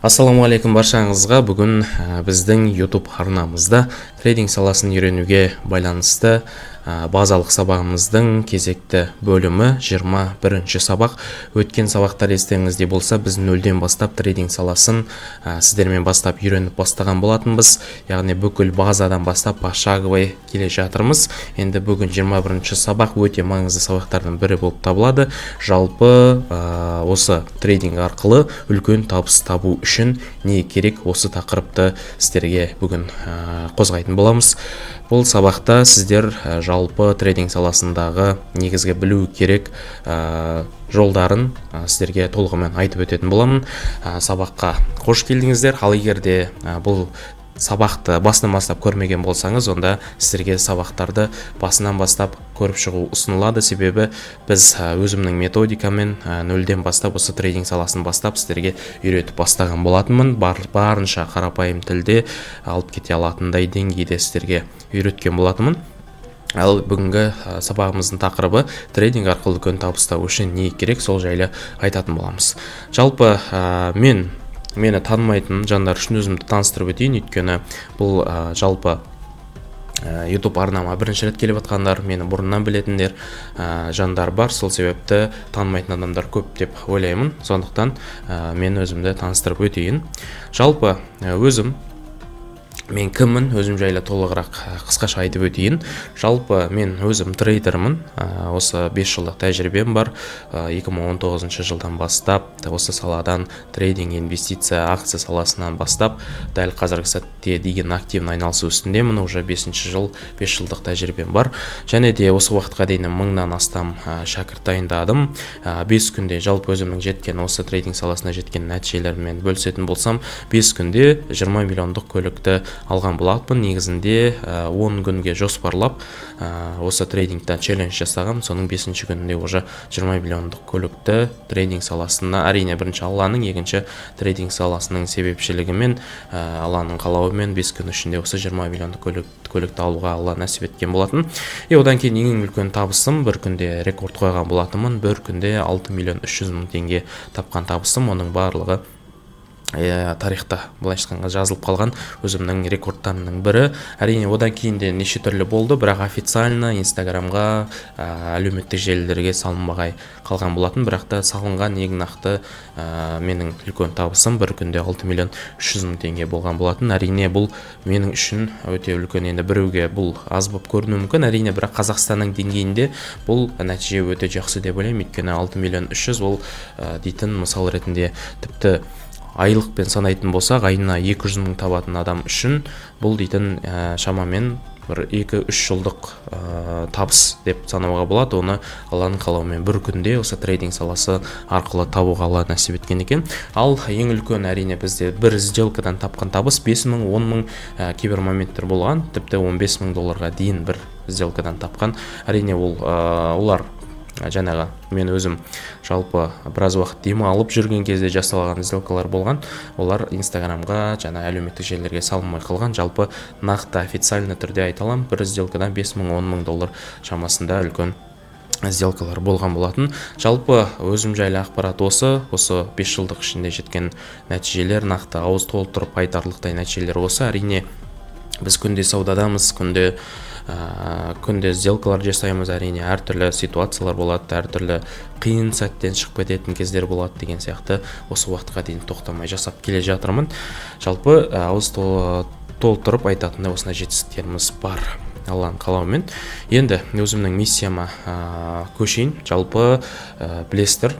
Ассалаумағалейкум баршаңызға! Бүгін біздің YouTube арнамызда трейдинг саласын үйренуге байланысты базалық сабағымыздың кезекті бөлімі, 21 сабақ. Өткен сабақтар естеріңізде болса, біз нөлден бастап трейдинг саласын сіздермен бастап үйреніп бастаған болатынбыз, яғни бүкіл базадан бастап пошаговый келе жатырмыз. Енді бүгін 21 сабақ өте маңызды сабақтардың бірі болып табылады. Жалпы осы трейдинг арқылы үлкен табыс табу үшін не керек, осы тақырыпты сіздерге бүгін қозғайтын боламыз. Бұл сабақта сіздер жалпы трейдинг саласындағы негізгі білу керек жолдарын сіздерге толығымен айтып өтетін боламын. Сабаққа қош келдіңіздер! Ал егер де бұл сабақты басынан бастап көрмеген болсаңыз, онда сіздерге сабақтарды басынан бастап көріп шығу ұсынылады, себебі біз өзімнің методикамен нөлден бастап осы трейдинг саласын бастап сіздерге үйретіп бастаған болатынмын. Барынша қарапайым тілде алып кете алатындай деңгейде сіздерге үйреткен болатынмын. Ал бүгінгі сабағымыздың тақырыбы: трейдинг арқылы үлкен табыс табу үшін не керек, сол жайлы айтатын боламыз. Жалпы мені танымайтын жандар үшін өзімді таныстырып өтейін, өйткені бұл жалпы YouTube арнама бірінші рет келіп жатқандар, мені бұрыннан білетіндер жандар бар, сол себепті танымайтын адамдар көп деп ойлаймын. Сондықтан мен өзімді таныстырып өтейін. Жалпы өзім мен кіммін, өзім жайлы толығырақ қысқаша айтып өтейін. Жалпы мен өзім трейдермін, осы 5 жылдық тәжірибем бар. 2019 жылдан бастап осы саладан, трейдинг, инвестиция, акция саласынан бастап дәл қазіргі сәтте дейін активно айналысу үстіндемін. Уже бесінші жыл, 5 жылдық тәжірибем бар. Және де осы уақытқа дейін мыңнан астам шәкірт дайындадым. 5 күнде жалпы өзімнің жеткен, осы трейдинг саласына жеткен нәтижелеріммен бөлісетін болсам, 5 күнде 20 миллиондық көлікті алған болатынмын. Негізінде 10 күнге жоспарлап осы трейдингтен челлендж жасағам. Соның бесінші күнінде уже 20 миллиондық көлікті трейдинг саласына, әрине, бірінші Алланың, екінші трейдинг саласының себепшілігімен, Алланың қалауымен 5 күн ішінде осы 20 миллиондық көлікті алуға Алла нәсіп еткен болатын. И одан кейін ең үлкен табысым, бір күнде рекорд қойған болатынмын, бір күнде 6 миллион 300 мың теңге тапқан табысым. Оның барлығы тарихта, былайша айтқанда, жазылып қалған өзімнің рекордтарымның бірі. Әрине, одан кейін де неше түрлі болды, бірақ официально Инстаграмға, әлеуметтік желілерге салынбағай қалған болатын. Бірақ та салынған ең нақты менің үлкен табысым бір күнде 6 миллион 300 мың теңге болған болатын. Әрине, бұл менің үшін өте үлкен. Енді біреуге бұл аз болып көрінуі мүмкін, әрине, бірақ Қазақстанның деңгейінде бұл нәтиже өте жақсы деп ойлаймын, өйткені 6 миллион 300 ол дейтін, мысал ретінде, тіпті айлықпен санайтын болсақ, айына 200 мың табатын адам үшін бұл дейтін шамамен бір 2-3 жылдық табыс деп санауға болады. Оны Алланың қалауымен бір күнде осы трейдинг саласы арқылы табуға Алла нәсіп еткен екен. Ал ең үлкен, әрине, бізде бір сделкадан тапқан табыс 5 мың, 10 мың, кейбір моменттер болған, тіпті 15 мың долларға дейін бір сделкадан тапқан. Әрине, ол олар жаңағы мен өзім жалпы біраз уақыт демалып жүрген кезде жасалған сделкалар болған, олар Инстаграмға жаңа әлеуметтік желілерге салынбай қалған. Жалпы нақты официально түрде айта аламын, бір сделкадан 5 мың, 10 мың доллар шамасында үлкен сделкалар болған болатын. Жалпы өзім жайлы ақпарат осы. 5 жылдық ішінде жеткен нәтижелер, нақты ауыз толтырып айтарлықтай нәтижелер осы. Әрине, біз күнде саудадамыз, күнде сделкалар жасаймыз. Әрине, әртүрлі ситуациялар болады, әртүрлі қиын сәттен шығып кететін кездер болады деген сияқты. Осы уақытқа дейін тоқтамай жасап келе жатырмын. Жалпы ауыз толтырып айтатындай осындай жетістіктеріміз бар Алланың қалауымен. Енді өзімнің миссияма көшейін. Жалпы білесіздер,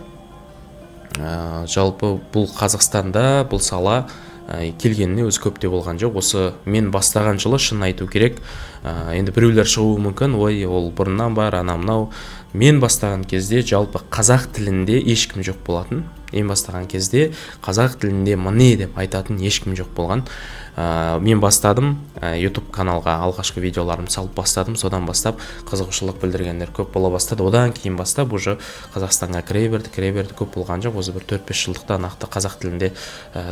жалпы бұл Қазақстанда бұл сала келгеніне өзі көп те болған жоқ. Осы мен бастаған жылы, шын айту керек, енді біреулер шығуы мүмкін: «Ой, ол бұрыннан бар, ана мынау мен бастаған кезде жалпы қазақ тілінде ешкім жоқ болатын. Мен бастаған кезде қазақ тілінде міне деп айтатын ешкім жоқ болған. Мен бастадым, YouTube каналға алғашқы видеоларымды салып бастадым. Содан бастап қызығушылық білдіргендер көп бола бастады. Одан кейін бастап уже Қазақстанға кіре берді, кіре берді. Көп болған жоқ, осы бір 4-5 жылдықта нақты қазақ тілінде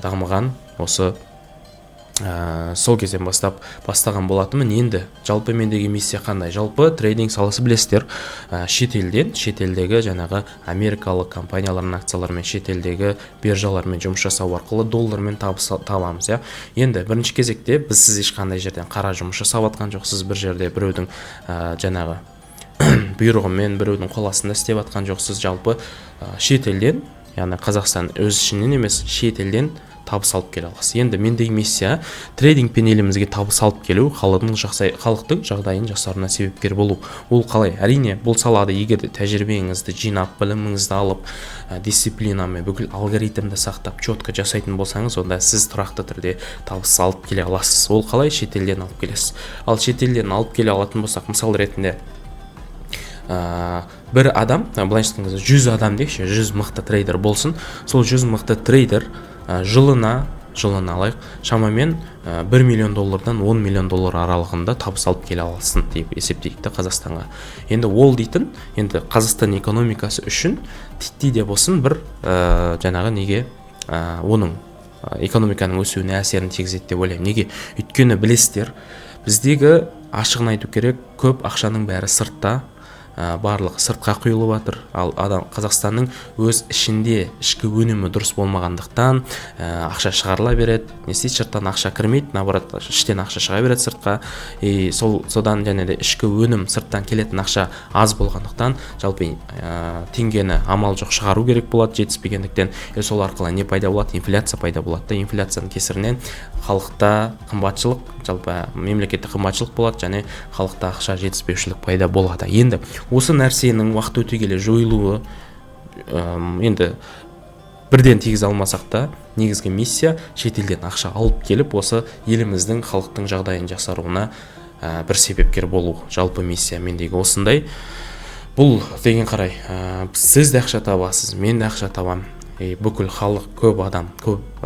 дамыған осы. Сол кезден бастап бастаған болатынмын. Енді жалпы мендегі миссия қандай? Жалпы трейдинг саласы, білесіздер, шетелден, шетелдегі жаңағы америкалық компаниялардың акцияларымен, шетелдегі биржалармен жұмыс жасау арқылы доллармен табыс табамыз, иә. Енді бірінші кезекте сіз ешқандай жерден қара жұмыс жасап жатқан жоқсыз, бір жерде біреудің жаңағы бұйрығымен, біреудің қол астында істеп жатқан жоқсыз. Жалпы шетелден, яғни Қазақстан өз ішінен емес, шетелден табыс алып келе аласыз. Енді мендегі миссия – трейдингпен елімізге табыс алып келу, халықтың жағдайын жақсаруына себепкер болу. Ол қалай? Әрине, бұл салада егер де тәжірибеңізді жинап, біліміңізді алып, дисциплинамен, бүкіл алгоритмді сақтап, четко жасайтын болсаңыз, онда сіз тұрақты түрде табыс алып келе аласыз. Ол қалай? Шетелден алып келесіз. Ал шетелден алып келе алатын болсақ, мысал ретінде, бір адам, былайша айтқан кезде, 100 адам дейікші, 100 мықты трейдер болсын. Сол 100 мықты трейдер жылына алайық, шамамен 1 миллион доллардан 10 миллион доллар аралығында табыс алып келе алсын деп есептейік та Қазақстанға. Енді ол дейтін, енді Қазақстан экономикасы үшін титтей де болсын бір жаңағы неге, оның экономиканың өсуіне әсерін тигізеді деп ойлаймын. Неге? Өйткені білесіздер, біздегі, ашығын айту керек, көп ақшаның бәрі сыртта, барлығы сыртқа құйылып жатыр. Ал адам, Қазақстанның өз ішінде ішкі өнімі дұрыс болмағандықтан, ақша шығарыла береді. Не істейді? Сырттан ақша кірмейді, наоборот, іштен ақша шыға береді сыртқа. И сол содан және де ішкі өнім, сырттан келетін ақша аз болғандықтан, жалпы теңгені амал жоқ шығару керек болады жетіспегендіктен. И сол арқылы не пайда болады? Инфляция пайда болады да. Инфляцияның кесірінен халықта қымбатшылық, жалпы мемлекетте қымбатшылық болады және халықта ақша жетіспеушілік пайда болады. Енді осы нәрсенің уақыт өте келе жойылуы, енді бірден тигізе алмасақ та, негізгі миссия – шетелден ақша алып келіп, осы еліміздің, халықтың жағдайын жақсаруына бір себепкер болу. Жалпы миссия мендегі осындай. Бұл деген қарай, сіз де ақша табасыз, мен де ақша табамын. И бүкіл халық, көп адам, көп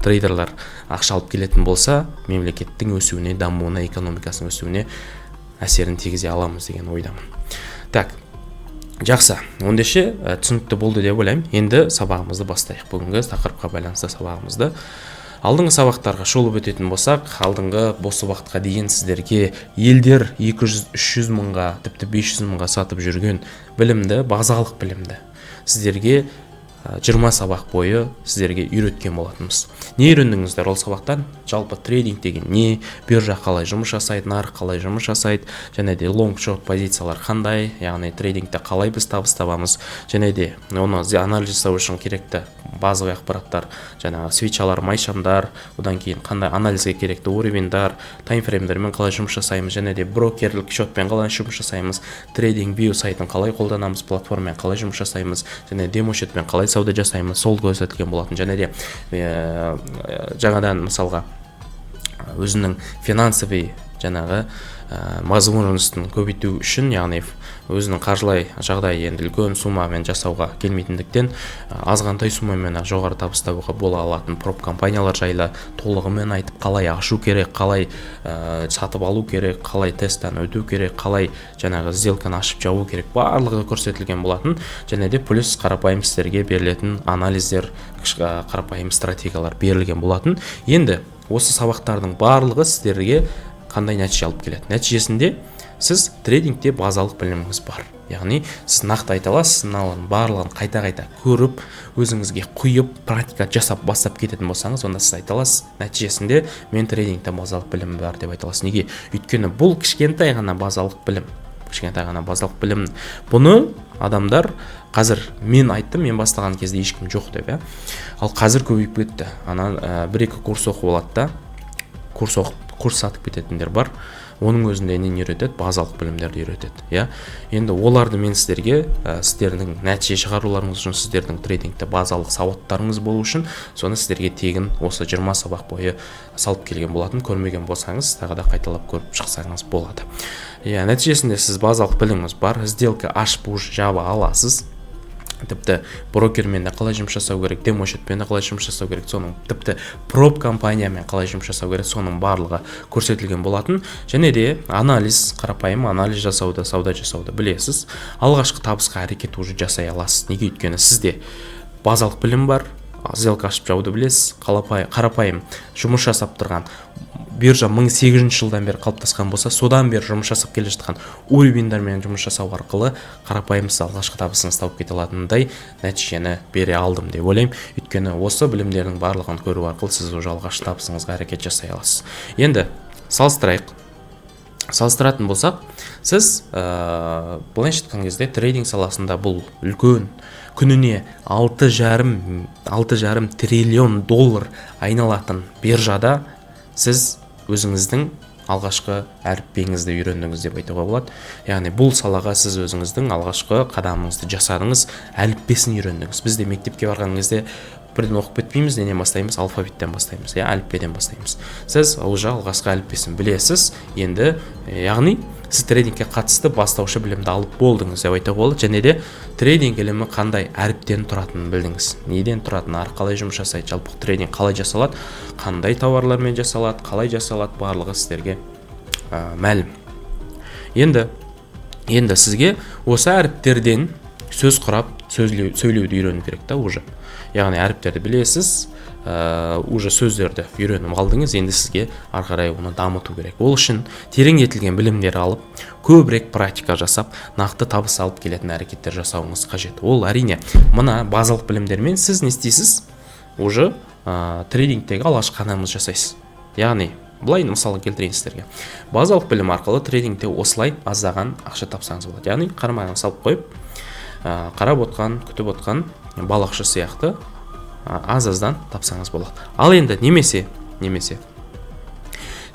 трейдерлар ақша алып келетін болса, мемлекеттің өсуіне, дамуына, экономикасының өсуіне әсерін тигізе аламыз деген ойдамын. Так, жақсы, ендеше түсінікті болды деп ойлаймын. Енді сабағымызды бастайық, бүгінгі тақырыпқа байланысты сабағымызды. Алдыңғы сабақтарға шолып өтетін болсақ, алдыңғы осы уақытқа дейін сіздерге елдер 200-300 мыңға, тіпті 500 мыңға сатып жүрген білімді, базалық білімді сіздерге 20 сабақ бойы сіздерге үйреткен болатынбыз. Не үйрендіңіздер ол сабақтан? Жалпы трейдинг деген не, биржа қалай жұмыс жасайды, нарық қалай жұмыс жасайды және де лонг, шорт позициялар қандай, яғни трейдингте қалай біз табыс табамыз және де оны анализ жасау үшін керекті базовый ақпараттар, жаңағы свечалар, майшамдар, одан кейін қандай анализге керекті уровеньдар, таймфреймдермен қалай жұмыс жасаймыз және де брокерлік счетпен қалай жұмыс жасаймыз, TradingView сайтын қалай қолданамыз, платформамен қалай жұмыс жасаймыз және демо счетпен қалай сауда жасаймыз, сол көрсетілген болатын. Және де жаңадан, мысалға, өзінің финансовый жаңағы возможностін көбейту үшін, яғни өзінің қаржылай жағдайы енді үлкен суммамен жасауға келмейтіндіктен, азғантай суммамен ақ жоғары табыс табуға бола алатын проп компаниялар жайлы толығымен айтып, қалай ашу керек, қалай сатып алу керек, қалай тесттен өту керек, қалай жаңағы сделканы ашып жабу керек, барлығы көрсетілген болатын. Және де плюс қарапайым сіздерге берілетін анализдер, қарапайым стратегиялар берілген болатын. Енді осы сабақтардың барлығы сіздерге қандай нәтиже алып келеді? Нәтижесінде сіз трейдингте базалық біліміңіз бар, яғни сіз нақты айта аласыз. Мыналардың барлығын қайта қайта көріп, өзіңізге құйып, практика жасап бастап кететін болсаңыз, онда сіз айта аласыз: нәтижесінде мен трейдингте базалық білімім бар деп айта аласыз. Неге? Өйткені бұл кішкентай ғана базалық білім, кішкентай ғана базалық білім. Бұны адамдар қазір, мен айттым, мен бастаған кезде ешкім жоқ деп, иә. Ал қазір көбейіп кетті. Ана бір екі курс оқып алады да, курс оқып, курс сатып кететіндер бар. Оның өзінде нені үйретеді? Базалық білімдерді үйретеді, иә. Енді оларды мен сіздерге, сіздердің нәтиже шығаруларыңыз үшін, сіздердің трейдингте базалық сауаттарыңыз болу үшін соны сіздерге тегін осы 20 сабақ бойы салып келген болатын. Көрмеген болсаңыз, тағы да қайталап көріп шықсаңыз болады, иә. Нәтижесінде сіз базалық біліміңіз бар, сделка ашып, уже жаба аласыз. Тіпті брокермен де қалай жұмыс жасау керек, демо счетпен де қалай жұмыс жасау керек, соның, тіпті проп компаниямен қалай жұмыс жасау керек, соның барлығы көрсетілген болатын. Және де анализ, қарапайым анализ жасауды, сауда жасауды білесіз. Алғашқы табысқа әрекет уже жасай аласыз. Неге? Өйткені сізде базалық білім бар. Сделка ашып жабуды білесіз, қарапайым жұмыс жасап тұрған, биржа 1800 жылдан бері қалыптасқан болса, содан бері жұмыс жасап келе жатқан уровеньдармен жұмыс жасау арқылы қарапайым сіз алғашқы табысыңызды тауып кете алатындай нәтижені бере алдым деп ойлаймын. Өйткені осы білімдердің барлығын көру арқылы сіз уже алғашқы табысыңызға әрекет жасай аласыз. Енді салыстырайық. Салыстыратын болсақ, сіз былайша айтқан кезде, трейдинг саласында бұл үлкен, күніне 6,5 триллион доллар айналатын биржада сіз өзіңіздің алғашқы әліппеңізді үйрендіңіз деп айтуға болады. Яғни бұл салаға сіз өзіңіздің алғашқы қадамыңызды жасадыңыз, әліппесін үйрендіңіз. Біз де мектепке барған кезде бірден оқып кетпейміз. Неден бастаймыз? Алфавиттен бастаймыз, иә, әліппеден бастаймыз. Сіз уже алғашқы әліппесін білесіз енді, яғни сіз трейдингке қатысты бастаушы білімді алып болдыңыз деп айтуға болады. Және де трейдинг ілімі қандай әріптен тұратынын білдіңіз, неден тұратынын, ары қалай жұмыс жасайды, жалпы трейдинг қалай жасалады, қандай тауарлармен жасалады, қалай жасалады, барлығы сіздерге мәлім. Енді сізге осы әріптерден сөз құрап сөйлеуді үйрену керек та уже. Яғни әріптерді білесіз, уже сөздерді үйреніп алдыңыз, енді сізге ары қарай оны дамыту керек. Ол үшін тереңдетілген білімдер алып, көбірек практика жасап, нақты табыс алып келетін әрекеттер жасауыңыз қажет. Ол, әрине, мына базалық білімдермен сіз не істейсіз? Уже трейдингтегі алғашқы қадамыңызды жасайсыз. Яғни былай мысал келтірейін сіздерге: базалық білім арқылы трейдингте осылай аздаған ақша тапсаңыз болады. Яғни қармағын салып қойып, қарап отқан, күтіп отқан балықшы сияқты аз аздан тапсаңыз болады. Ал енді немесе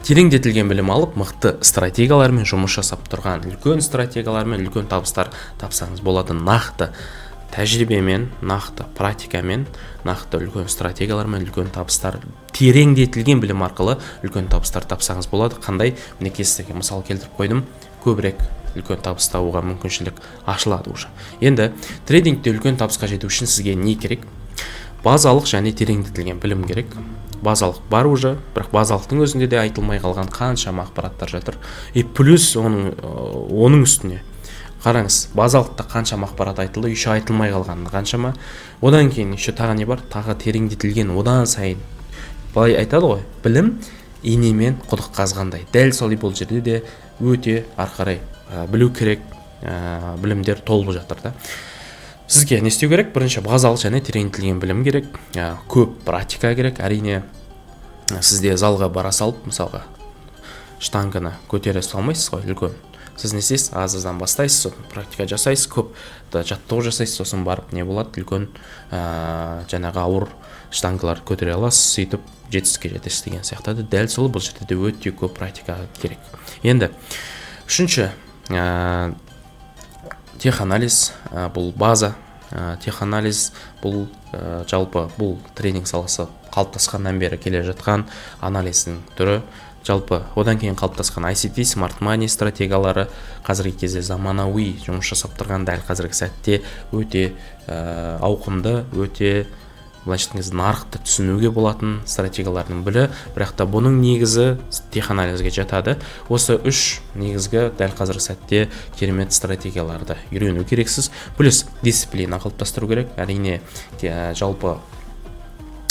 тереңдетілген білім алып, мықты стратегиялармен жұмыс жасап тұрған үлкен стратегиялармен үлкен табыстар тапсаңыз болады. Нақты тәжірибемен, нақты практикамен, нақты үлкен стратегиялармен үлкен табыстар, тереңдетілген білім арқылы үлкен табыстар тапсаңыз болады. Қандай? Мінекей, сіздерге мысал келтіріп қойдым. Көбірек үлкен табыс табуға мүмкіншілік ашылады уже. Енді трейдингте үлкен табысқа жету үшін сізге не керек? Базалық және тереңдетілген білім керек. Базалық бар уже, бірақ базалықтың өзінде де айтылмай қалған қаншама ақпараттар жатыр. И плюс оның үстіне қараңыз, базалықта қаншама ақпарат айтылды, еще айтылмай қалған қаншама. Одан кейін еще тағы не бар? Тағы тереңдетілген. Одан сайын, былай айтады ғой, білім инемен құдық қазғандай. Дәл солай бұл жерде де өте ары қарай білу керек білімдер толып жатыр да. Сізге не істеу керек? Бірінші базалық және тереңдетілген білім керек, көп практика керек. Әрине, сізде залға бара салып, мысалға, штанганы көтере салмайсыз ғой үлкен. Сіз не істейсіз? Аз аздан бастайсыз, сосын практика жасайсыз, көп жаттығу жасайсыз, сосын барып не болады? Үлкен жаңағы ауыр штангаларды көтере аласыз, сөйтіп жетістікке жетесіз деген сияқты. Дәл сол бұл жерде де өте көп практика керек. Енді үшінші теханализ, бұл база. Теханализ бұл жалпы бұл трейдинг саласы қалыптасқаннан бері келе жатқан анализдің түрі. Жалпы одан кейін қалыптасқан ICT, smart money стратегиялары қазіргі кезде заманауи жұмыс жасап тұрған, дәл қазіргі сәтте өте ауқымды, өте, былайша айтқан кезде, нарықты түсінуге болатын стратегиялардың бірі. Бірақ та бұның негізі теханализге жатады. Осы үш негізгі, дәл қазіргі сәтте керемет стратегияларды үйрену керексіз. Плюс дисциплина қалыптастыру керек. Әрине, жалпы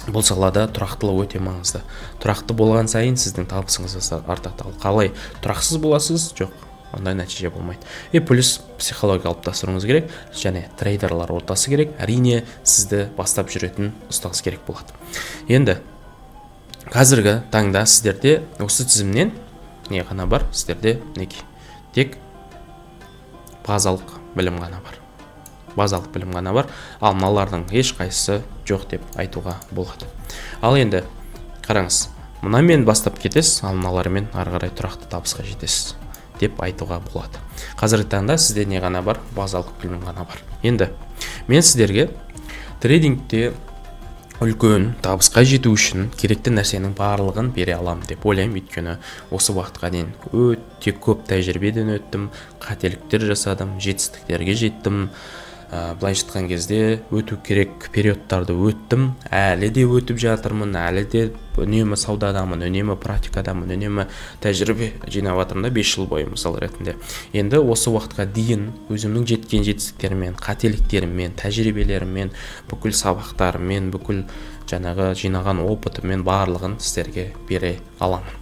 бұл салада тұрақтылық өте маңызды. Тұрақты болған сайын сіздің табысыңыз артады. Ал қалай тұрақсыз боласыз? Жоқ, ондай нәтиже болмайды. И плюс психология қалыптастыруыңыз керек және трейдерлар ортасы керек. Әрине, сізді бастап жүретін ұстаз керек болады. Енді қазіргі таңда сіздерде осы тізімнен не ғана бар? Сіздерде, мінекей, тек базалық білім ғана бар, базалық білім ғана бар. Ал мыналардың ешқайсысы жоқ деп айтуға болады. Ал енді қараңыз, мынамен бастап кетесіз, ал мыналармен ары қарай тұрақты табысқа жетесіз деп айтуға болады. Қазіргі таңда сізде не ғана бар? Базалық білім ғана бар. Енді мен сіздерге трейдингте үлкен табысқа жету үшін керекті нәрсенің барлығын бере аламын деп ойлаймын. Өйткені осы уақытқа дейін өте көп тәжірибеден өттім, қателіктер жасадым, жетістіктерге жеттім. Былайша айтқан кезде, өту керек периодтарды өттім, әлі де өтіп жатырмын, әлі де үнемі саудадамын, үнемі практикадамын, үнемі тәжірибе жинап жатырмын да 5 жыл бойы, мысал ретінде. Енді осы уақытқа дейін өзімнің жеткен жетістіктеріммен, қателіктеріммен, тәжірибелеріммен, бүкіл сабақтарыммен, бүкіл жаңағы жинаған опытыммен барлығын сіздерге бере аламын.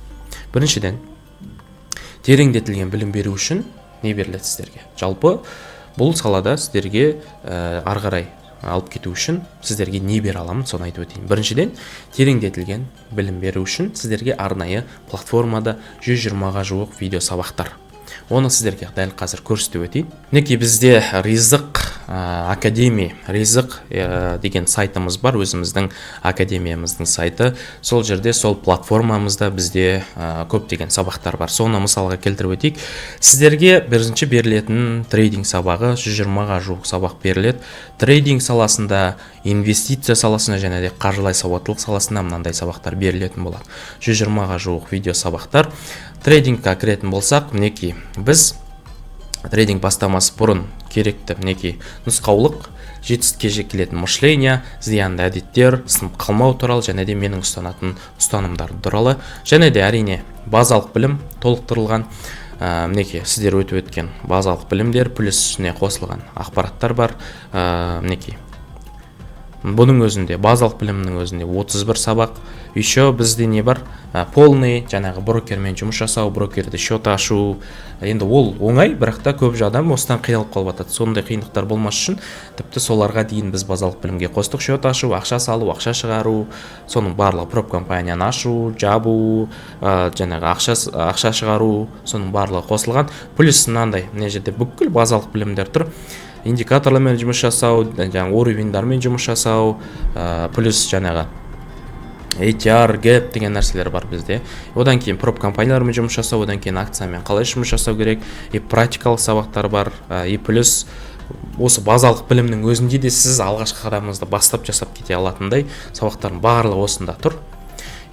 Біріншіден, тереңдетілген білім беру үшін не беріледі сіздерге? Жалпы бұл салада сіздерге ары қарай алып кету үшін сіздерге не бере аламын, соны айтып өтейін. Біріншіден, тереңдетілген білім беру үшін сіздерге арнайы платформада 120-ға жуық видео сабақтар. Оны сіздерге дәл қазір көрсетіп өтейін. Мінекей, бізде Ризық академи, Ризық деген сайтымыз бар, өзіміздің академиямыздың сайты. Сол жерде, сол платформамызда бізде көптеген сабақтар бар. Соны мысалға келтіріп өтейік. Сіздерге бірінші берілетін трейдинг сабағы, 120-ға жуық сабақ беріледі. Трейдинг саласында, инвестиция саласында және де қаржылай сауаттылық саласында мынандай сабақтар берілетін болады. 120-ға жуық видео сабақтар. Трейдингқа кіретін болсақ, мінекей, біз трейдинг бастамас бұрын керекті, мінекей, нұсқаулық, жетістікке келетін мышление, зиянды әдеттер, сынып қалмау туралы және де менің ұстанатын ұстанымдарым туралы және де, әрине, базалық білім толықтырылған. Мінекей, сіздер өтіп өткен базалық білімдер плюс үстіне қосылған ақпараттар бар. Мінекей, бұның өзінде, базалық білімнің өзінде 31 сабақ. Еще бізде не бар? Полный жаңағы брокермен жұмыс жасау, брокерде счет ашу. Енді ол оңай, бірақ та көп адам осыдан қиналып қалып жатады. Сондай қиындықтар болмас үшін тіпті соларға дейін біз базалық білімге қостық: счет ашу, ақша салу, ақша шығару, соның барлығы, проп компанияны ашу, жабу, жаңағы ақша шығару, соның барлығы қосылған. Плюс мынандай, мына жерде бүкіл базалық білімдер тұр: индикаторлармен жұмыс жасау, жаңағы уровеньдармен жұмыс жасау, плюс жаңағы ATR, гэп деген нәрселер бар бізде. Одан кейін проп компаниялармен жұмыс жасау, одан кейін акциямен қалай жұмыс жасау керек, и практикалық сабақтар бар. И плюс осы базалық білімнің өзінде де сіз алғашқы қадамыңызды бастап жасап кете алатындай сабақтардың барлығы осында тұр.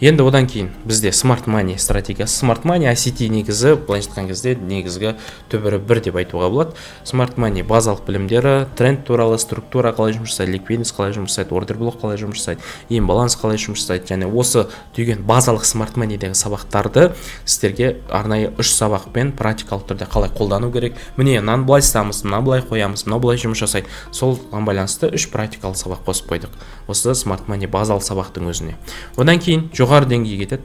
Енді одан кейін бізде smart money стратегиясы. Smart money, ICT негізі, былайша айтқан кезде, негізгі түбірі бір деп айтуға болады. Smart money базалық білімдері: тренд туралы, структура қалай жұмыс жасайды, ликвидность қалай жұмыс жасайды, ордер блок қалай жұмыс жасайды, имбаланс қалай жұмыс жасайды. Және осы түйген базалық smart money-дегі сабақтарды сіздерге арнайы үш сабақпен практикалық түрде қалай қолдану керек, міне, мынаны былай сызамыз, мынаны былай қоямыз, мынау былай жұмыс жасайды, соған байланысты үш практикалық сабақ қосып қойдық осы smart money базалық сабақтың өзіне. Одан кейін жоғары деңгейге кетеді.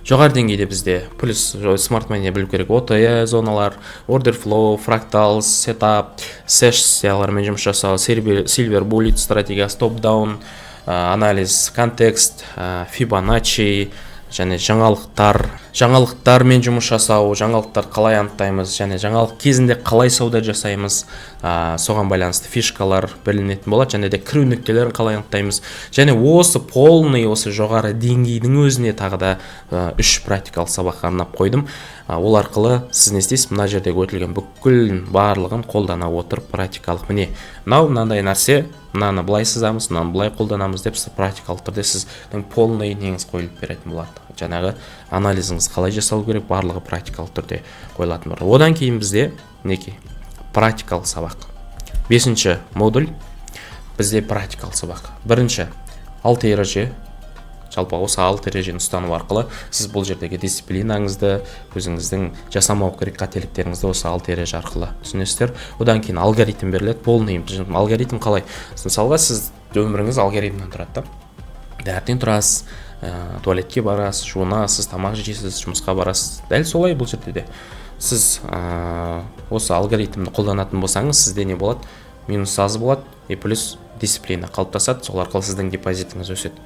Жоғары деңгейде бізде плюс smart money білу керек: OTE зоналар, order flow, фрактал, сетап, сессиялармен жұмыс жасау, silver bullet стратегиясы, топ даун анализ, контекст, Фибоначчи және жаңалықтар, жаңалықтармен жұмыс жасау, жаңалықтар қалай анықтаймыз және жаңалық кезінде қалай сауда жасаймыз, соған байланысты фишкалар білінетін болады және де кіру нүктелерін қалай анықтаймыз. Және осы полный, осы жоғары деңгейдің өзіне тағы да үш практикалық сабақ арнап қойдым. Ол арқылы сіз не істейсіз? Мына жердегі өтілген бүкіл барлығын қолдана отырып, практикалық, міне, мынау мынандай нәрсе, мынаны былай сызамыз, мынаны былай қолданамыз деп, сіз практикалық түрде сіздің полный неңіз қойылып беретін болады. Жаңағы анализіңіз қалай жасалу керек, барлығы практикалық түрде қойылатын болады. Одан кейін бізде, мінекей, практикалық сабақ, бесінші модуль. Бізде практикалық сабақ бірінші алты ереже. Жалпы осы алты ережені ұстану арқылы сіз бұл жердегі дисциплинаңызды, өзіңіздің жасамау керек қателіктеріңізді осы алты ереже арқылы түсінесіздер. Одан кейін алгоритм беріледі, полный алгоритм. Қалай? Мысалға, сіз өміріңіз алгоритмнен тұрады да: таңертең тұрасыз, туалетке барасыз, жуынасыз, тамақ жейсіз, жұмысқа барасыз. Дәл солай бұл жерде де сіз осы алгоритмді қолданатын болсаңыз, сізде не болады? Минус аз болады и плюс дисциплина қалыптасады. Сол арқылы сіздің депозитіңіз өседі.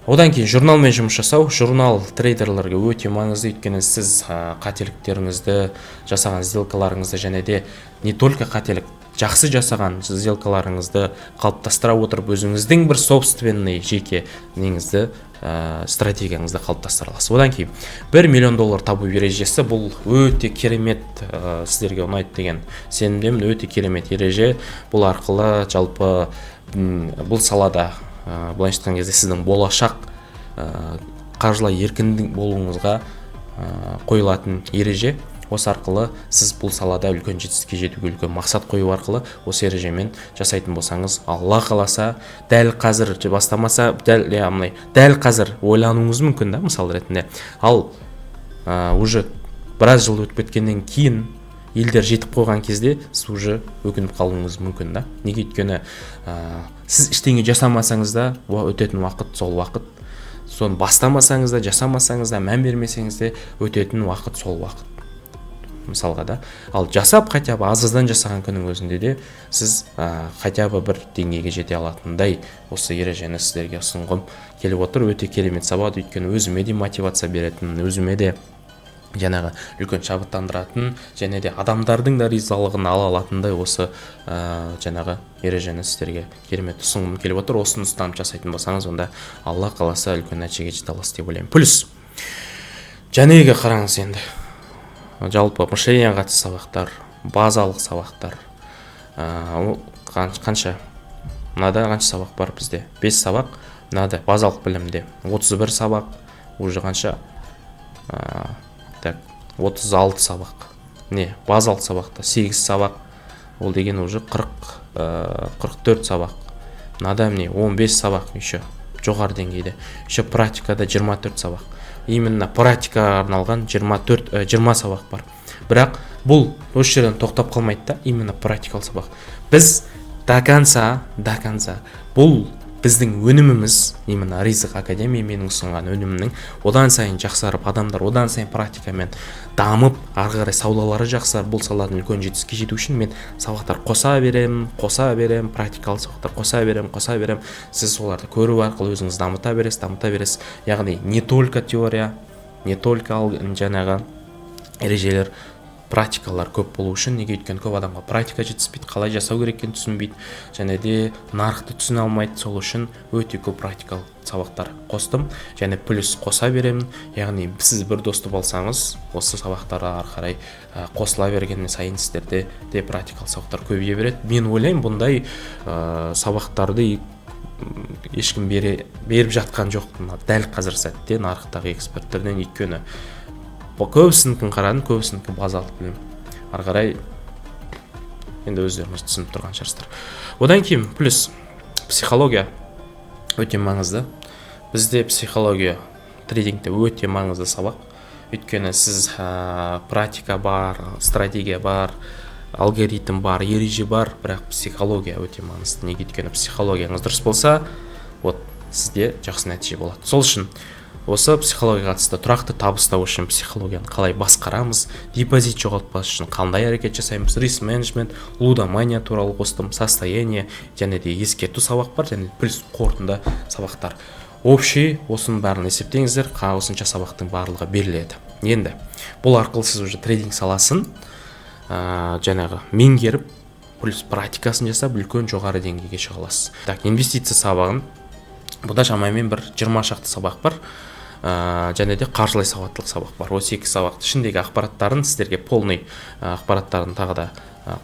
Одан кейін журналмен жұмыс жасау. Журнал трейдерлерге өте маңызды, өйткені сіз қателіктеріңізді, жасаған сделкаларыңызды және де не только қателік, жақсы жасаған сделкаларыңызды қалыптастыра отырып, өзіңіздің бір собственный жеке неңізді, стратегияңызды қалыптастыра аласыз. Одан кейін 1 миллион доллар табу ережесі. Бұл өте керемет, сіздерге ұнайды деген сенімдемін. Өте керемет ереже. Бұл арқылы жалпы бұл салада, былайша айтқан кезде, сіздің болашақ қаржылай еркін болуыңызға қойылатын ереже. Осы арқылы сіз бұл салада үлкен жетістікке жетуге үлкен мақсат қою арқылы осы ережемен жасайтын болсаңыз, Алла қаласа, дәл қазір бастамаса, дәл, яғни дәл қазір ойлануыңыз мүмкін да, мысал ретінде. Ал уже біраз жыл өтіп кеткеннен кейін, елдер жетіп қойған кезде, сіз уже өкініп қалуыңыз мүмкін да. Неге? Өйткені сіз ештеңе жасамасаңыз да, өтетін уақыт сол уақыт. Соны бастамасаңыз да, жасамасаңыз да, мән бермесеңіз де, өтетін уақыт сол уақыт, мысалға да. Ал жасап, хотя бы аз аздан жасаған күннің өзінде де сіз хотя бы бір деңгейге жете алатындай осы ережені сіздерге ұсынғым келіп отыр. Өте керемет сабақ, өйткені өзіме де мотивация беретін, өзіме де жаңағы үлкен шабыттандыратын және де адамдардың да ризалығын ала алатындай осы жаңағы ережені сіздерге керемет ұсынғым келіп отыр. Осыны ұстанып жасайтын болсаңыз, онда, Алла қаласа, үлкен нәтижеге жете аласыз деп ойлаймын. Плюс жәнегі қараңыз, енді жалпы мышление ға қатысты сабақтар, базалық сабақтар қанша? Мынада қанша сабақ бар бізде? Бес сабақ. Мынада базалық білімде 31 сабақ, уже қанша? Так, 36 сабақ. Не, базалық сабақта 8 сабақ, ол деген уже 40, 44 сабақ. Мынада, міне, 15 сабақ еще жоғары деңгейде, еще практикада 24 сабақ, именно практикаға арналған 24, 20 сабақ бар. Бірақ бұл осы жерден тоқтап қалмайды да. Именно практикалық сабақ біз до конца, до конца. Бұл біздің өніміміз, именно Ризық Академия, менің ұсынған өнімімнің одан сайын жақсарып, адамдар одан сайын практикамен дамып, ары қарай саудалары жақсарып, бұл саладан үлкен жетістікке жету үшін мен сабақтар қоса беремін, қоса беремін, практикалық сабақтар қоса беремін, қоса беремін. Сіз соларды көру арқылы өзіңіз дамыта бересіз, дамыта бересіз. Яғни не только теория, не только жаңағы ережелер, практикалар көп болу үшін. Неге? Өйткені көп адамға практика жетіспейді, қалай жасау керек екенін түсінбейді және де нарықты түсіне алмайды. Сол үшін өте көп практикалық сабақтар қостым және плюс қоса беремін. Яғни сіз бір доступ алсаңыз, осы сабақтарға ары қарай қосыла берген сайын сіздерде де практикалық сабақтар көбейе береді. Мен ойлаймын, бұндай сабақтарды ешкім беріп жатқан жоқ мына дәл қазір сәтте нарықтағы эксперттерден. Өйткені көбісінікін қарадым, көбісінікі базалық білім. Ары қарай енді өздеріңіз түсініп тұрған шығарсыздар. Одан кейін плюс психология өте маңызды. Бізде психология трейдингте өте маңызды сабақ. Өйткені сіз практика бар, стратегия бар, алгоритм бар, ереже бар, бірақ психология өте маңызды. Неге? Өйткені психологияңыз дұрыс болса, вот сізде жақсы нәтиже болады. Сол үшін осы психологияға қатысты, тұрақты табыс табу үшін психологияны қалай басқарамыз, депозит жоғалтпас үшін қандай әрекет жасаймыз, риск менеджмент, лудомания туралы қостым, состояние және де ескерту сабақ бар және плюс қорытынды сабақтар. Общий осының бәрін есептеңіздер, осынша сабақтың барлығы беріледі. Енді бұл арқылы сіз уже трейдинг саласын жаңағы меңгеріп, плюс практикасын жасап, үлкен жоғары деңгейге шыға аласыз. Так, инвестиция сабағын, бұнда шамамен бір 20 шақты сабақ бар, және де қаржылай сауаттылық сабақ бар. Осы екі сабақты ішіндегі ақпараттарын сіздерге полный ақпараттарын тағы да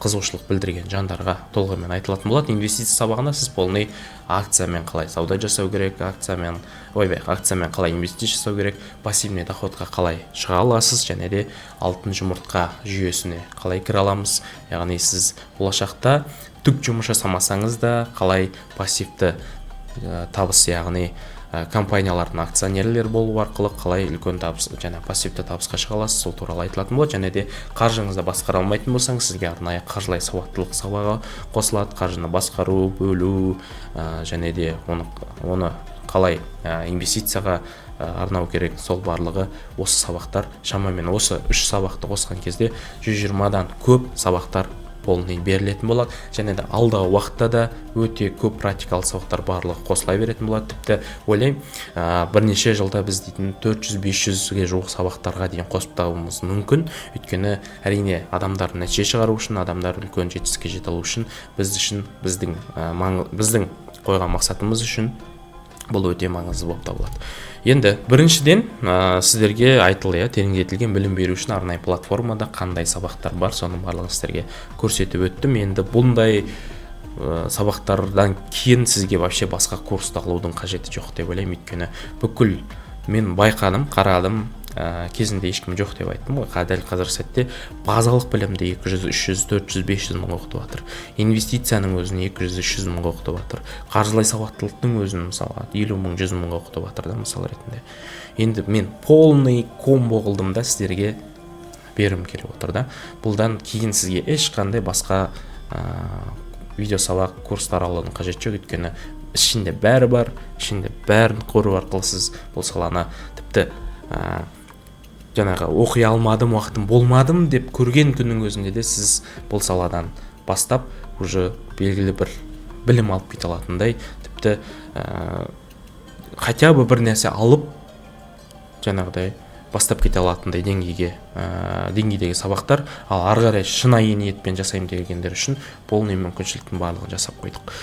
қызығушылық білдірген жандарға толығымен айтылатын болады. Инвестиция сабағында сіз полный акциямен қалай сауда жасау керек, акциямен, ойбай, акциямен қалай инвестиция жасау керек, пассивный доход қа қалай шыға аласыз және де алтын жұмыртқа жүйесіне қалай кіре аламыз, яғни сіз болашақта түк жұмыс жасамасаңыз да, қалай пассивті табыс, яғни компаниялардың акционерлер болу арқылы қалай үлкен табыс және пассивті табысқа шыға аласыз, сол туралы айтылатын болады. Және де қаржыңызды басқара алмайтын болсаңыз, сізге арнайы қаржылай сауаттылық сабағы қосылады. Қаржыны басқару, бөлу және де оны қалай инвестицияға арнау керек, сол барлығы осы сабақтар. Шамамен осы үш сабақты қосқан кезде 120-дан көп сабақтар полный берілетін болады. Және де алдағы уақытта да өте көп практикалық сабақтар барлығы қосыла беретін болады. Тіпті ойлаймын, бірнеше жылда біз дейтін 400-500-ге жуық сабақтарға дейін қосып табуымыз мүмкін. Өйткені, әрине, адамдар нәтиже шығару үшін, адамдар үлкен жетістікке жете алу үшін, біз үшін, біздің қойған мақсатымыз үшін бұл өте маңызды болып табылады. Енді біріншіден, сіздерге айтылды, иә, тереңдетілген білім беру үшін арнайы платформада қандай сабақтар бар, соның барлығын сіздерге көрсетіп өттім. Енді бұндай сабақтардан кейін сізге вообще басқа курсты алудың қажеті жоқ деп ойлаймын. Өйткені бүкіл мен байқадым, қарадым. Кезінде ешкім жоқ деп айттым ғой. Дәл қазіргі сәтте базалық білімді 200, 300, 400, 500 мыңға оқытып жатыр. Инвестицияның өзін 200, 300 мыңға оқытып жатыр. Қаржылай сауаттылықтың өзін мысалға 50 мың, 100 мыңға оқытып жатыр да, мысал ретінде. Енді мен полный комбо қылдым да, сіздерге бергім келіп отыр да. Бұлдан кейін сізге ешқандай басқа видео сабақ, курстар алудың қажеті жоқ, өйткені ішінде бәрі бар. Ішінде бәрін көру арқылы сіз бұл саланы тіпті жаңағы оқи алмадым, уақытым болмадым деп көрген күннің өзінде де сіз бұл саладан бастап уже белгілі бір білім алып кете алатындай, тіпті хотя бы бір нәрсе алып жаңағыдай бастап кете алатындай деңгейдегі сабақтар. Ал ары қарай шынайы ниетпен жасаймын дегендер үшін полный мүмкіншіліктің барлығын жасап қойдық.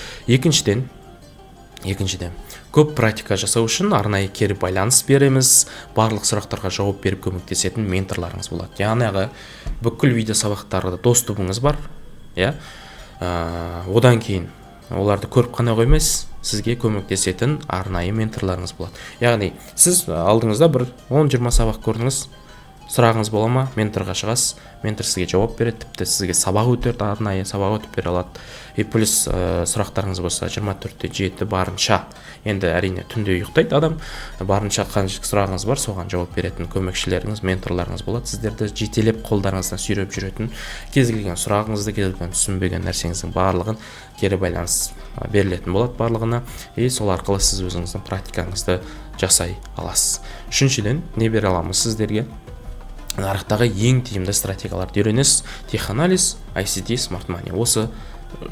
Екіншіден, көп практика жасау үшін арнайы кері байланыс береміз. Барлық сұрақтарға жауап беріп көмектесетін менторларыңыз болады. Яғни бүкіл видео сабақтарға доступыңыз бар, иә. Одан кейін оларды көріп қана қоймайсыз, сізге көмектесетін арнайы менторларыңыз болады. Яғни сіз алдыңызда бір 10-20 сабақ көрдіңіз, сұрағыңыз бола ма, менторға шығасыз, ментор сізге жауап береді, тіпті сізге сабақ өтеді, арнайы сабақ өтіп бере алады. И плюс сұрақтарыңыз болса, 24/7 барынша, енді әрине түнде ұйықтайды адам, барынша қанша сұрағыңыз бар, соған жауап беретін көмекшілеріңіз, менторларыңыз болады. Сіздерді жетелеп, қолдарыңыздан сүйреп жүретін, кез келген сұрағыңызды, кез келген түсінбеген нәрсеңіздің барлығын кері байланыс берілетін болады барлығына. И сол арқылы сіз өзіңіздің практикаңызды жасай аласыз. Үшіншіден, не бере аламыз сіздерге? Нарықтағы ең тиімді стратегияларды үйренесіз: теханализ, ICT, smart money. Осы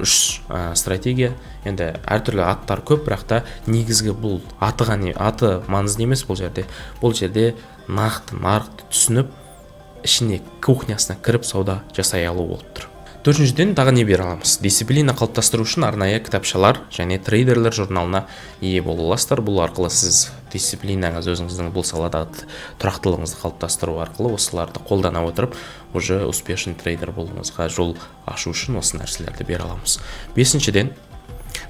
үш стратегия. Енді әртүрлі аттар көп, бірақ та негізгі бұл аты ғана, аты маңызды емес бұл жерде. Бұл жерде нақты нарықты түсініп, ішіне, кухнясына кіріп сауда жасай алу болып тұр. Төртіншіден, тағы не бере аламыз? Дисциплина қалыптастыру үшін арнайы кітапшалар және трейдерлер журналына ие бола аласыздар. Бұл арқылы сіз дисциплинаңыз, өзіңіздің бұл саладағы тұрақтылығыңызды қалыптастыру арқылы, осыларды қолдана отырып, уже успешный трейдер болуыңызға жол ашу үшін осы нәрселерді бере аламыз. Бесіншіден,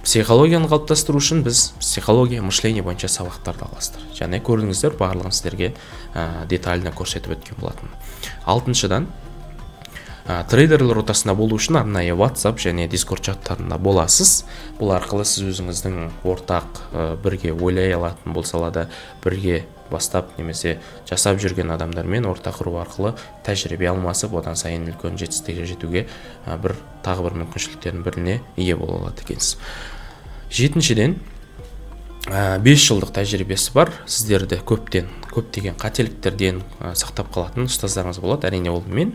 психологияны қалыптастыру үшін біз психология, мышление бойынша сабақтарды аласыздар. Және көрдіңіздер, барлығын сіздерге детально көрсетіп өткен болатын. Алтыншыдан, трейдерлер ортасында болу үшін арнайы WhatsApp және Discord чаттарында боласыз. Бұл арқылы сіз өзіңіздің ортақ бірге ойлай алатын, бұл салада бірге бастап немесе жасап жүрген адамдармен орта құру арқылы тәжірибе алмасып, одан сайын үлкен жетістікке жетуге бір тағы бір мүмкіншіліктердің біріне ие бола алады екенсіз. Жетіншіден, 5 жылдық тәжірибесі бар, сіздерді көптен көптеген қателіктерден сақтап қалатын ұстаздарыңыз болады. Әрине, ол мен.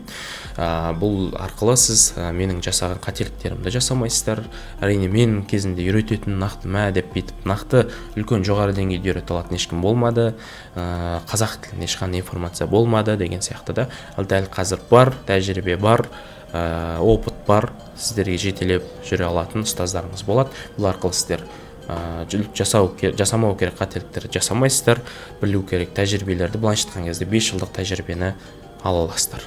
Бұл арқылы сіз менің жасаған қателіктерімді жасамайсыздар. Әрине, мен кезінде үйрететін нақты мә деп бүйтіп нақты үлкен жоғары деңгейде үйрете алатын ешкім болмады, қазақ тілінде ешқандай информация болмады деген сияқты да. Ал дәл қазір бар, тәжірибе бар, опыт бар, сіздерге жетелеп жүре алатын ұстаздарыңыз болады. Бұл арқылы сіздер жасамау керек қателіктерді жасамайсыздар, білу керек тәжірибелерді, былайша айтқан кезде 5 жылдық тәжірибені ала аласыздар.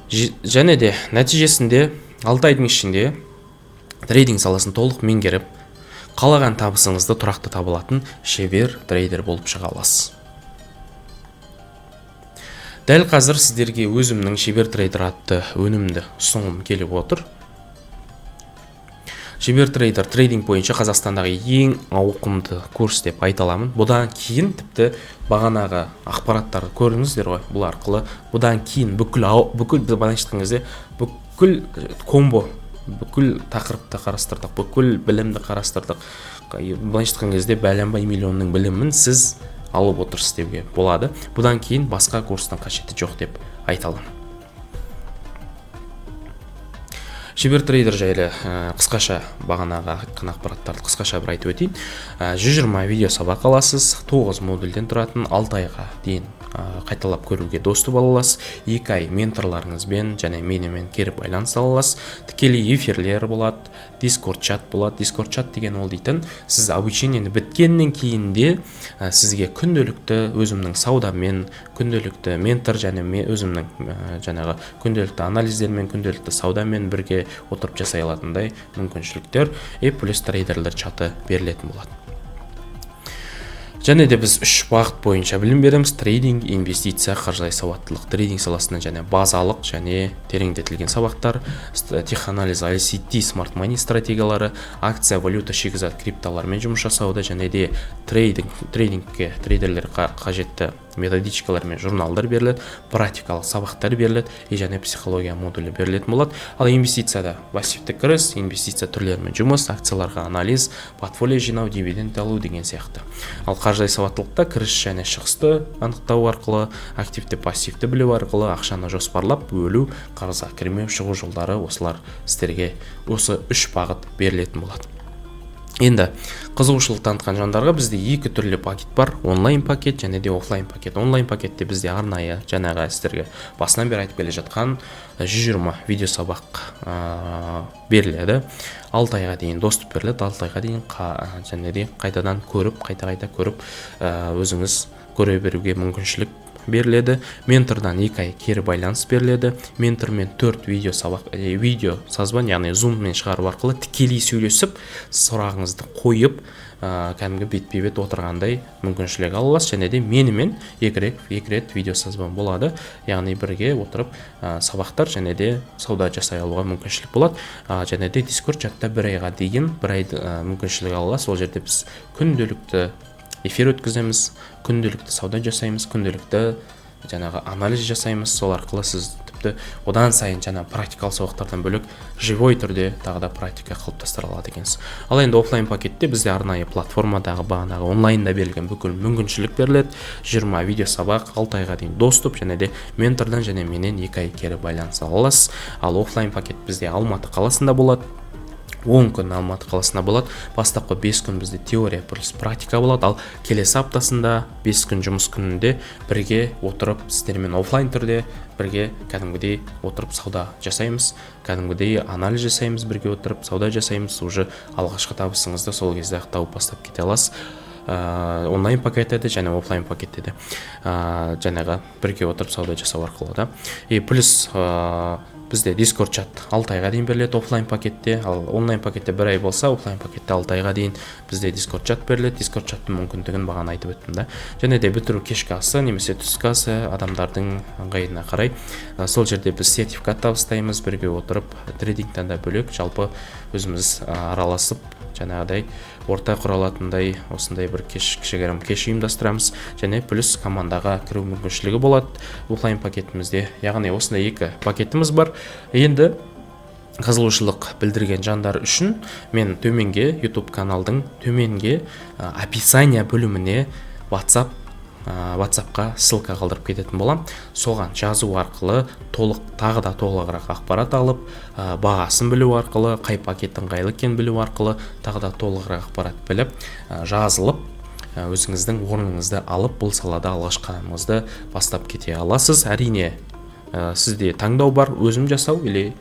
Және де нәтижесінде 6 айдың ішінде трейдинг саласын толық меңгеріп, қалаған табысыңызды тұрақты таба алатын шебер трейдер болып шыға аласыз. Дәл қазір сіздерге өзімнің «Шебер трейдер» атты өнімді ұсынғым келіп отыр. «Шебер трейдер» трейдинг бойынша Қазақстандағы ең ауқымды курс деп айта аламын. Бұдан кейін тіпті бағанағы ақпараттарды көрдіңіздер ғой, бұл арқылы бұдан кейін бүкіл, былайша айтқан кезде, бүкіл комбо, бүкіл тақырыпты қарастырдық, бүкіл білімді қарастырдық. Былайша айтқан кезде, бәленбай миллионның білімін сіз алып отырсыз деуге болады. Бұдан кейін басқа курстың қажеті жоқ деп айта аламын. «Шебер трейдер» жайлы қысқаша бағанағы айтқан ақпараттарды қысқаша бір айтып өтейін. 120 видео сабақ аласыз, 9 модульден тұратын, 6 айға дейін қайталап көруге доступ ала аласыз, 2 ай менторларыңызбен және менімен кері байланыс ала аласыз, тікелей эфирлер болады, Дискорд чат болады. Дискорд чат деген ол дейтін сіз обучениені біткеннен кейін де сізге күнделікті өзімнің саудамен, күнделікті ментор және мен өзімнің жаңағы күнделікті анализдермен, күнделікті саудамен бірге отырып жасай алатындай мүмкіншіліктер и плюс трейдерлер чаты берілетін болады. Және де біз үш бағыт бойынша білім береміз: трейдинг, инвестиция, қаржылай сауаттылық. Трейдинг саласында және базалық және тереңдетілген сабақтар, теханализ, ICT, smart money стратегиялары, акция, валюта, шикізат, криптолармен жұмыс жасауда және де трейдингке трейдерлерге қажетті методичкалар мен журналдар беріледі, практикалық сабақтар беріледі и және психология модулі берілетін болады. Ал инвестицияда пассивті кіріс, инвестиция түрлерімен жұмыс, акцияларға анализ, портфолио жинау, дивиденд алу деген сияқты. Ал қаржылай сауаттылықта кіріс және шығысты анықтау арқылы, активті, пассивті білу арқылы ақшаны жоспарлап бөлу, қарызға кірмеу, шығу жолдары, осылар сіздерге, осы үш бағыт берілетін болады. Енді қызығушылық танытқан жандарға бізде екі түрлі пакет бар: онлайн пакет және де офлайн пакет. Онлайн пакетте бізде арнайы жаңағы сіздерге басынан бері айтып келе жатқан 120 видео сабақ беріледі, 6 айға дейін доступ беріледі, 6 айға дейін және де қайтадан көріп, қайта қайта көріп, өзіңіз көре беруге мүмкіншілік беріледі. Ментордан 2 ай кері байланыс беріледі. Ментормен төрт видео сабақ, видео созвон, яғни зуммен шығару арқылы тікелей сөйлесіп, сұрағыңызды қойып, кәдімгі бетпе бет отырғандай мүмкіншілік ала аласыз. Және де менімен екі рет видео созвон болады, яғни бірге отырып, сабақтар және де сауда жасай алуға мүмкіншілік болады. Және де дискорд чатта бір айға дейін, бір ай мүмкіншілік ала аласыз. Ол жерде біз күнделікті эфир өткіземіз, күнделікті сауда жасаймыз, күнделікті жаңағы анализ жасаймыз. Сол арқылы сіз тіпті одан сайын жаңа практикалық сабақтардан бөлек живой түрде тағы да практика қалыптастыра алады екенсіз. Ал енді офлайн пакетте бізде арнайы платформадағы бағанағы онлайнда берілген бүкіл мүмкіншілік беріледі: 20 видео сабақ, 6 айға дейін доступ және де ментордан және менен 2 ай кері байланыс ала аласыз. Ал офлайн пакет бізде Алматы қаласында болады, 10 күн Алматы қаласында болады. Бастапқы 5 күн бізде теория плюс практика болады, ал келесі аптасында 5 күн жұмыс күнінде бірге отырып, сіздермен офлайн түрде бірге кәдімгідей отырып сауда жасаймыз, кәдімгідей анализ жасаймыз, бірге отырып сауда жасаймыз. Уже алғашқы табысыңызды сол кезде ақ тауып бастап кете аласыз. Онлайн пакетте де және офлайн пакетте де жаңағы бірге отырып сауда жасау арқылы да. И плюс бізде дискорд чат 6 айға дейін беріледі офлайн пакетте. Ал онлайн пакетте бір ай болса, офлайн пакетте 6 айға дейін бізде дискорд чат беріледі. Дискорд чаттың мүмкіндігін бағана айтып өттім да. Және де бітіру кешкі асы немесе түскі асы, адамдардың ыңғайына қарай. Сол жерде біз сертификат табыстаймыз бірге отырып, трейдингтен де бөлек жалпы өзіміз араласып, жаңағыдай орта құра алатындай осындай бір кеш, кішігірім кеш ұйымдастырамыз. Және плюс командаға кіру мүмкіншілігі болады офлайн пакетімізде. Яғни осындай екі пакетіміз бар. Енді қызығушылық білдірген жандар үшін мен төменге, YouTube каналдың төменге описание бөліміне WhatsAppқа ссылка қалдырып кететін боламын. Соған жазу арқылы толық, тағы да толығырақ ақпарат алып, бағасын білу арқылы, қай пакет ыңғайлы екенін білу арқылы, тағы да толығырақ ақпарат біліп, жазылып, өзіңіздің орныңызды алып, бұл салада алғашқы қадамыңызды бастап кете аласыз. Әрине, сізде таңдау бар: өзім жасау или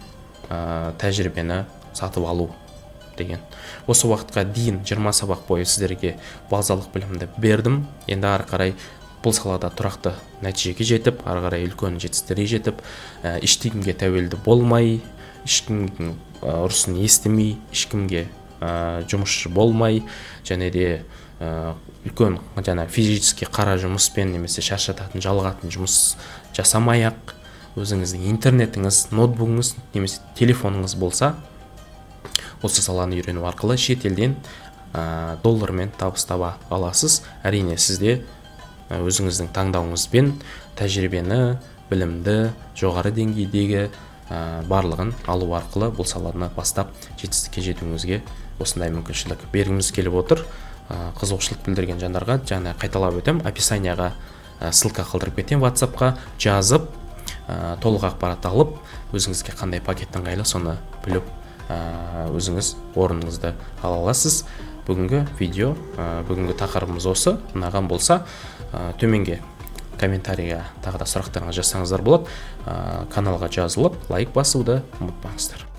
тәжірибені сатып алу деген. Осы уақытқа дейін 20 сабақ бойы сіздерге базалық білімді бердім. Енді ары қарай бұл салада тұрақты нәтижеге жетіп, ары қарай үлкен жетістіктерге жетіп, ештеңеге тәуелді болмай, ешкімнің ұрысын естімей, ешкімге жұмысшы болмай және де үлкен жаңа физически қара жұмыспен немесе шаршататын, жалығатын жұмыс жасамай ақ, өзіңіздің интернетіңіз, ноутбугіңіз немесе телефоныңыз болса, осы саланы үйрену арқылы шетелден доллармен табыс таба аласыз. Әрине, сізде өзіңіздің таңдауыңызбен тәжірибені, білімді, жоғары деңгейдегі барлығын алу арқылы бұл саланы бастап, жетістікке жетуіңізге осындай мүмкіншілік бергіміз келіп отыр. Қызығушылық білдірген жандарға жаңа қайталап өтемін: описанияға ссылка қалдырып кетемін, WhatsAppқа жазып, толық ақпарат алып, өзіңізге қандай пакет ыңғайлы, соны біліп, өзіңіз орныңызды ала аласыз. Бүгінгі видео, бүгінгі тақырыбымыз осы. Ұнаған болса, төменге комментарийға тағы да сұрақтарыңызды жазсаңыздар болады. Каналға жазылып, лайк басуды ұмытпаңыздар.